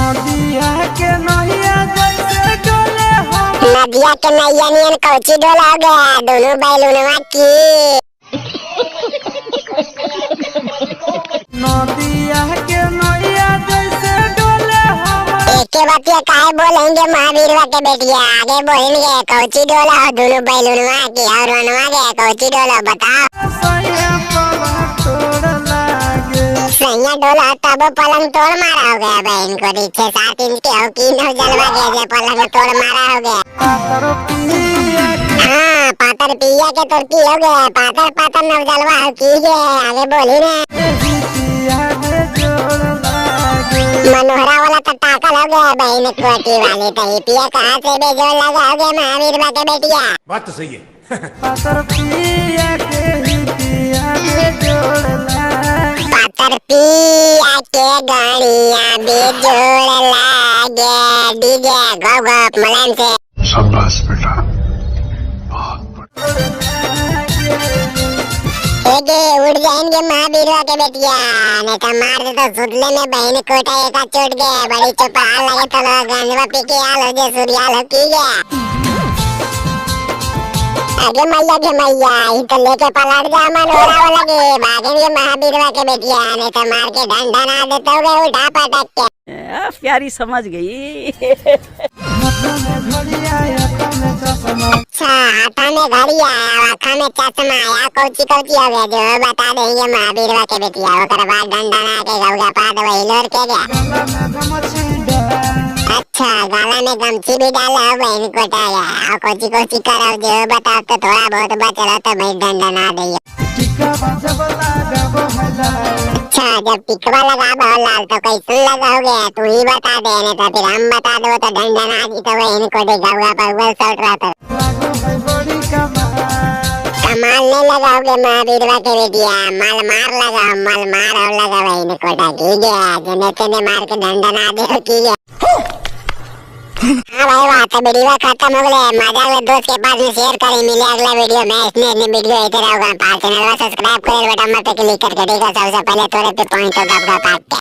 नदिया के नैया जैसे डोले हम। नदिया के नैया नियन कौची डोला हो गया दोनों बैलूनवा की। नदिया के नैया जैसे डोले हम। एके बतिया काहे बोलेंगे महावीरवा के बेटिया? आगे बोलेंगे कौची डोला हो दोनों बैलूनवा की और रनवा गया कौची डोला बताओ। सैया पलंग तोड़ लागे। सैया डोला तब पलंग तोड़ मारा हो गया बहन को दी 6-7 इंच के हो की नौ जलवा गया जे पलंग तोड़ मारा हो गया। पातर पिया के। हाँ, पातर पिया के तोर की हो गया? पातर पातर नौ जलवा हो की गया? आगे बोली ना। पिया बेजोड़ लागे। मनोहरा वाला तो ताकल हो गया बहन कोटी वाली, तो ही पिया कहाँ से बेजोड़ लगा हो गया महावीर के बेटिया? बात तो सही है। पातर पिया के ही पिया बेजोड़ लागे। पातर पिया के गाड़िया बेजोड़ लागे। डीजे गप गप मुलायम से। शाबाश बेटा, बहुत बढ़िया। एगे उड़ जाएंगे महावीरवा के बेटिया, नहीं तो मार दे तो सुतले में बहन कोटा एक चोट गए। बड़ी चुपा लगे तो गंजवा पी के आल हो जे सूर्याल हो की गया। अगे मैया गे मैया, ई तो लेके पलट जा मनोहरा वाला के भागेंगे महावीरवा के बेटिया, नहीं तो मार के ढंढना देते हुए उठा पटक के। प्यारी समझ गई। हाथ में घड़िया, आँखा में चश्मा। अच्छा, हाथा में घड़िया, आँखा में चश्मा या कौची कौची हो गया जो बता देंगे महावीरवा के बेटिया। ओकर बाद ढंढना के गौगा पाद वही लोर के गया। गला में गमछी डाल। अच्छा, गाला में गमछी भी डाला हो बहन कोटा या और कौची कौची करो जो बताओ तो थोड़ा बहुत बचल हो तो भाई ढंढना दियो। टिका जब लगाबो है लाल। अच्छा, जब टिकवा लगा लाल तो कैसे लगा हो गया तू ही बता दे, नहीं तो फिर हम बता दो तो ढंढना दी तो बहन को दे गौगा पर वेल शॉट रहा तो। लागो है बड़ी कमाल। कमाल नहीं लगाओगे महावीरवा के बेटिया, माल मार लगाओ, माल मार और लगा बहन कोटा की गया जने तेने मार के ढंढना दे की गया। हाँ भाई वाह, तो वीडियो खत्म हो गए। मजा हुए दोस्त के पास में शेयर करें। मिले अगला वीडियो में, इसमें इतनी वीडियो इधर होगा। पास चैनल सब्सक्राइब करें, बटन मत क्लिक करके देखो सबसे पहले थोड़े पे पॉइंट तो गप गप आके।